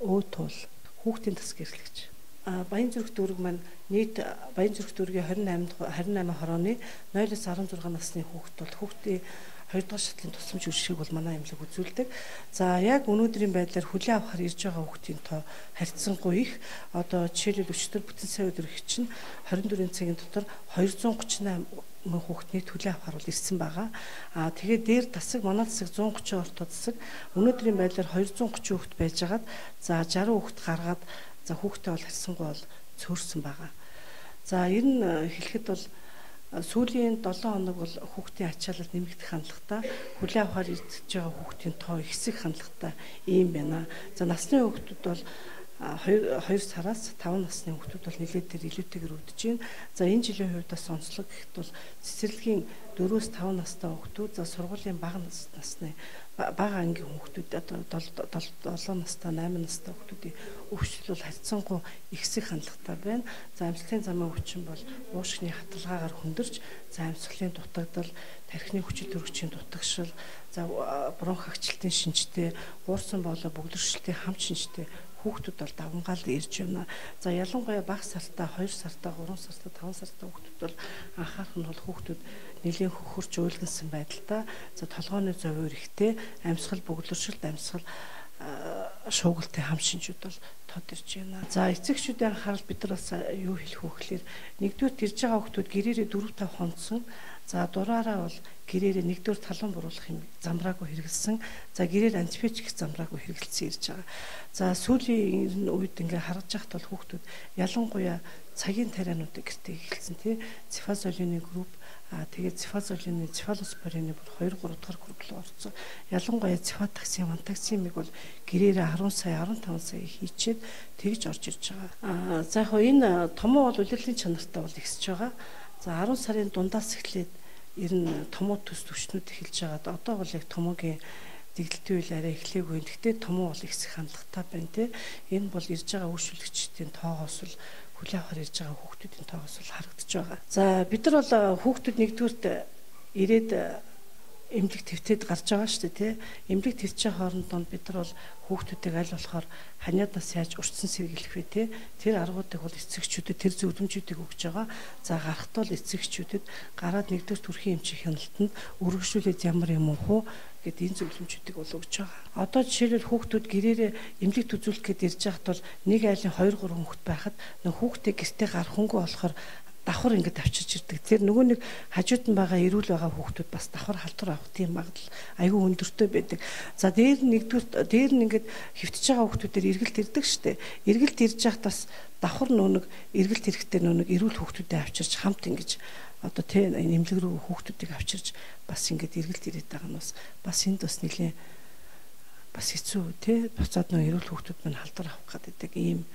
Өө туул хүүхдийн тас гэрлэгч. Баян зүрх дүүрэг маань нийт Баян зүрх дүүргийн 28 хорооны 0-16 насны хүүхд бол хүүхдийн 2 дугаар шатлын тусламж үйлчлэгийг бол манай эмнэлэг үзүүлдэг. За яг өнөөдрийн байдлаар хүлээн авахар ирж байгаа хүүхдийн тоо харьцангуй их. Одоо жишээлбэл өчигдөр бүтэн сайн өдөр их чинь 24 цагийн дотор 238 мөн хүүхдний хүлээн авахар бол ирсэн байгаа. Аа тэгээд дээр тасаг манай тасаг 130 ортой тасаг өнөөдрийн байдлаар 230 хүүхд байжгаад за 60 хүүхд гаргаад за хүүхдээ бол харьцангуй бол цөөрсөн байгаа. За ер нь хэлэхэд бол сүүлийн 7 хоног бол хүүхдийн ачаалал нэмэгдэх хандлагатай, хүлээн авахар ирж байгаа хүүхдийн тоо ихсэх хандлагатай ийм байна. За насны хүүхдүүд бол 2 сараас 5 насны хүүхдүүд бол нэлээд тэр илүүтэйгээр өвдөж байна. За энэ жилийн хувьд бас онцлог гэхэд бол цэцэрлэгийн 4-5 настай хүүхдүүд, за сургуулийн бага насны бага ангийн хүүхдүүд одоо 7 настай 8 настай хүүхдүүдийн өвчлөл бол харьцангуй ихсэх хандлагатай байна. За амьсгалын замын өвчин бол уушгины хаталгаагаар хөндөрч, за амьсгалын дутагдал, тархины хүчил төрөгчийн дутагшил, за бронх агчлалтын шинжтэй, уурсан болоо бөглөршилтийн хамт шинжтэй хүүхдүүд бол давамгаал ирж байна. За ялангуяа бага сартаа 2 сартаа 3 сартаа 5 сартаа хүүхдүүд бол анхаарах нь бол хүүхдүүд нэлийн хөхөрч уйлгансан байдалтай. За толгойн зовиор ихтэй, амьсгал бөглөршилт, амьсгал шуугилтын хам шинжүүд бол тод ирж байна. За эцэгчүүдийн анхаарал бид нар бас юу хэлэх вэ гэхээр нэгдүгээр ирж байгаа хүүхдүүд гэрээрээ 4-5 хонцсон. За дураараа бол гэрээрээ нэгдүгээр талан буруулах юм замраагүй хэрэгэлсэн. За гэрээр антибиотик замраагүй хэрэгэлсэн ирж байгаа. За сүүлийн үед ингээ харж байхад бол хүүхдүүд ялангуяа цагийн тариануудыг гэртээ эхэлсэн тий. Цефазолины групп, тэгээд цефазолины, цефалоспорины бүр 2 3 дахь групп руу орсон. Ялангуяа цефатаксин, вантаксимыг бол гэрээрээ 10 сая, 15 сая хийчээд тэгж орж ирж байгаа. За яг хоо энэ томуу бол улирлын чанартай бол ихсэж байгаа. За 10 сарын дундаас эхлээд ер нь томуу төс төвчнүүд эхэлж байгаад одоо бол яг томоогийн дэглэлтийн үйл арай эхлээгүй. Гэхдээ томуу бол ихсэх хандлагатай байна тий. Энэ бол ирж байгаа үйлчлэгчдийн тоогоос л хүлээн авахар ирж байгаа хүүхдүүдийн тоогоос л харагдаж байгаа. За бид нар бол хүүхдүүд нэгдүгüрт ирээд эмнэлэг твтээд гарч байгаа шүү дээ тий. Эмнэлэг твтжээ хооронд донд бид нар бол хүүхдүүдийг аль болохоор ханиадаас яаж урьдчилан сэргийлэх вэ тий. Тэр аргуудыг бол эцэгчүүдэд тэр зөвлөмжүүдийг өгч байгаа. За гарахт бол эцэгчүүдэд гараад нэгдүгээр төрхийн эмчийн хяналтанд өргөжлүүлээд ямар юм уу гэд энэ зөвлөмжүүдийг бол өгч байгаа. Одоо жишээлбэл хүүхдүүд гэрээрээ эмнэлэгт үзүүлэх гээд ирж байхад бол нэг айлын 2 3 хүүхд байхад нөх хүүхдээ гэртээ гарах хөнгө болохоор давхар ингэж авчирч ирдэг. Тэр нөгөө нэг хажууд нь байгаа эрүүл байгаа хүүхдүүд бас давхар халдвар авах тийм магадлал айгүй өндөртэй байдаг. За дээр нь нэгдүгээр дээр нь ингэж хэвтэж байгаа хүүхдүүдээр эргэлт ирдэг штэ. Эргэлт ирж байхад бас давхар нөгөө нэг эргэлт ирэхдээ нөгөө нэг эрүүл хүүхдүүдэд авчирч хамт ингэж одоо тий эмнэлэг рүү хүүхдүүдийг авчирч бас ингэж эргэлт ирээд байгаа нь бас энд бас нэлээд бас хэцүү тий буцаад нөгөө эрүүл хүүхдүүд мань халдвар авах гэдэг ийм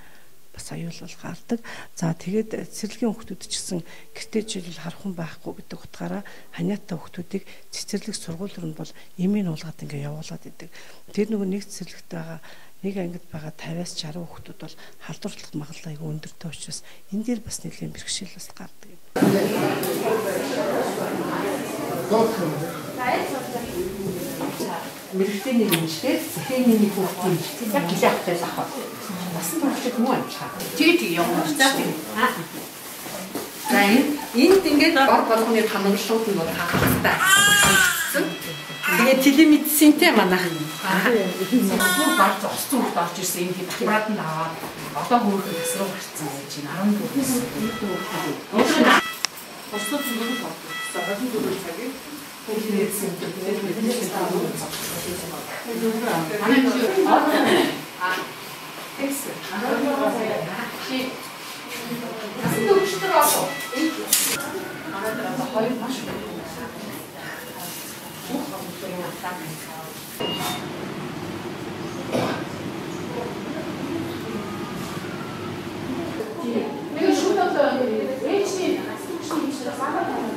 бас аюул бол гардаг. За тэгээд цэцэрлэгийн хүүхдүүд ч гэсэн гэртээ жишээлбэл хархан байхгүй гэдэг утгаараа ханиатай хүүхдүүдийг цэцэрлэг сургууль руу нь бол эмийн уулгаад ингээ явуулаад идэг. Тэр нөгөө нэг цэцэрлэгт байгаа нэг ангид байгаа 50-аас 60 хүүхдүүд бол халдварлах магадлал айгүй өндөртэй учраас энэ дээр бас нэлийн бэрхшээл бас гардаг юм. Мэрэгтэй нэг юмштэй, зэхээний нэг хүүхдийн яг гэлээ авах гэж авах. Насан туршид муу амжилт. Тэг явна. За энд ингээд бор болгоны хамгааллууд нь бол хангалттай. Тэгээд телемедицинтэй манайх. Бүр баг зогссон хүүхд орж ирсэн юм аппарат нь аваад одоо хөөрхөн тас руу гарцсан байж байна. 14. Босдод зүгээс бодсон. 24 цагийг Насан туршид болов. Манай дээр одоо хоёр маш их юм байна. Бүх хүмүүсийн атаа. Нэг шүд одоо ээжний асуугчны юм шиг самар байна.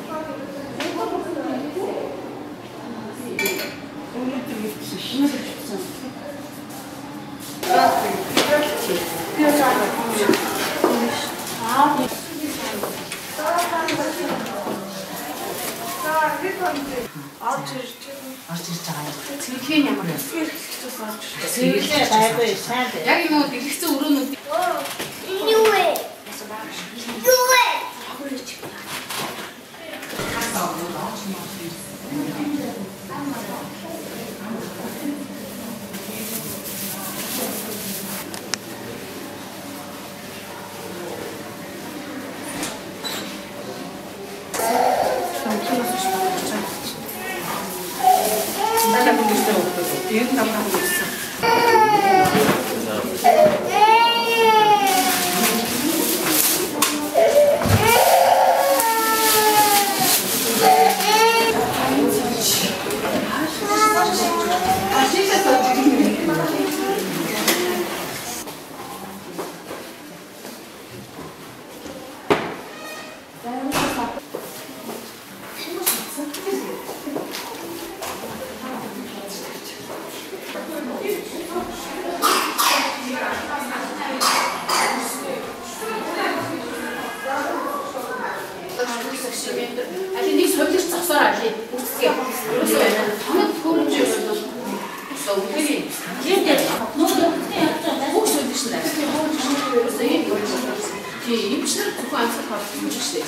Өнөөдөр ирсэн шинэ ирсэн. Орж ирж байгаа. Орж ирж байгаа юм. Цэвэрлэгээ нь ямар вэ? Эрхлэгч бас орж ирж байгаа. Цэвэрлэгээ гайгүй сайн байна. Яг юм уу дэлгэцэн өрөөнүүд Юу вэ? Юу вэ? Манай хүн ирсэн хүмүүс 95 хүн ирсэн. Аль нэг солирч зогсоор аль үүсгээ. Ерөөсөө тоног төхөөрөмж ерөөсөө үнэхээр бүх солирч нэ. Ерөөсөө ийм юм. Тийм эмчнэр зөвхөн амьсгал хоолтой юм шиг.